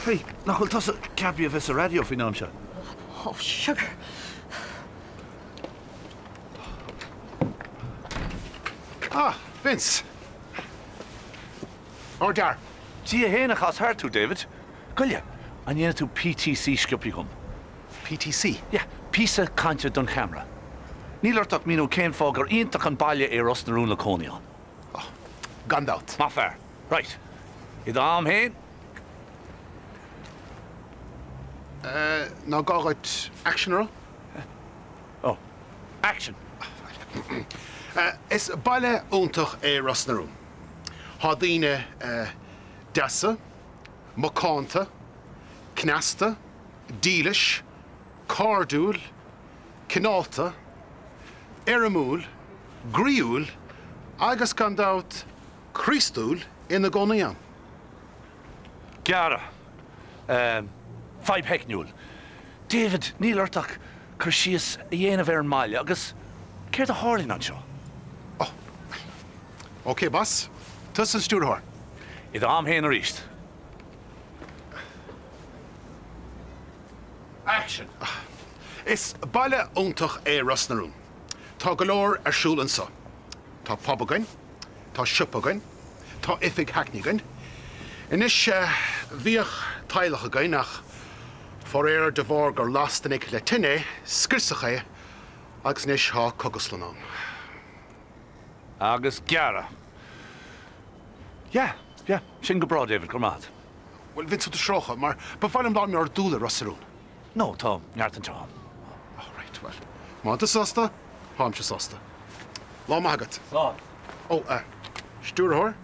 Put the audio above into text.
Hey, nach bhfuil tusa ceaptha a bheith sa raidió faoin am seo? Oh, sugar. Ah, Vince. Ardfhear. Dia fhéin a chas thart tú, David. Goille, an ndéanfaidh tú PTC sciobthaí dhom? PTC? Yeah, píosa cainte don cheamara. Níl ort ach míniú cén fáth gur iontach an baile é Ros na Rún le cónaí ann. Oh, gan dabht. Maith fear. Right. I d'am fhéin. Eh, ná gá dhuit action a rá? Oh. Action! Eh, is baile iontach é Ros na Rún. Tá daoine deasa, macánta, cneasta, dílis, cairdiúil, cineálta, éirimiúil, groíúil agus, gan dabht, Críostúil ina gcónaí ann. Gearradh. Fadhb theicniúil. David, níl ort ach cur síos a dhéanamh ar an mbaile agus céard a tharlaíonn anseo? Oh. Ok, boss. Tusa an stiúrthóir. I d'am fhéin arís. Action! Is baile iontach é Ros na Rún. Tá go leor ar siúl anseo. Tá pub againn, tá siopa againn, tá oifig hackney againn. Anois, bhíodh teaghlach againn ach faraor de bharr gur las duine le tine é, scriosadh é agus anois tá cógaslann ann. Agus gearradh. Yeah, yeah, sin go breá David, go raibh maith agat. Bhuel, Vince, tá tú ag sroicheadh, mar ba mhaith liom lá mór dúil i Ros na Rún. No, tá neart anseo ann. Oh, right, bhuel, má tá tú sásta, táimse sásta. Lá maith agat. Slán. Oh, eh, stiúrthóir?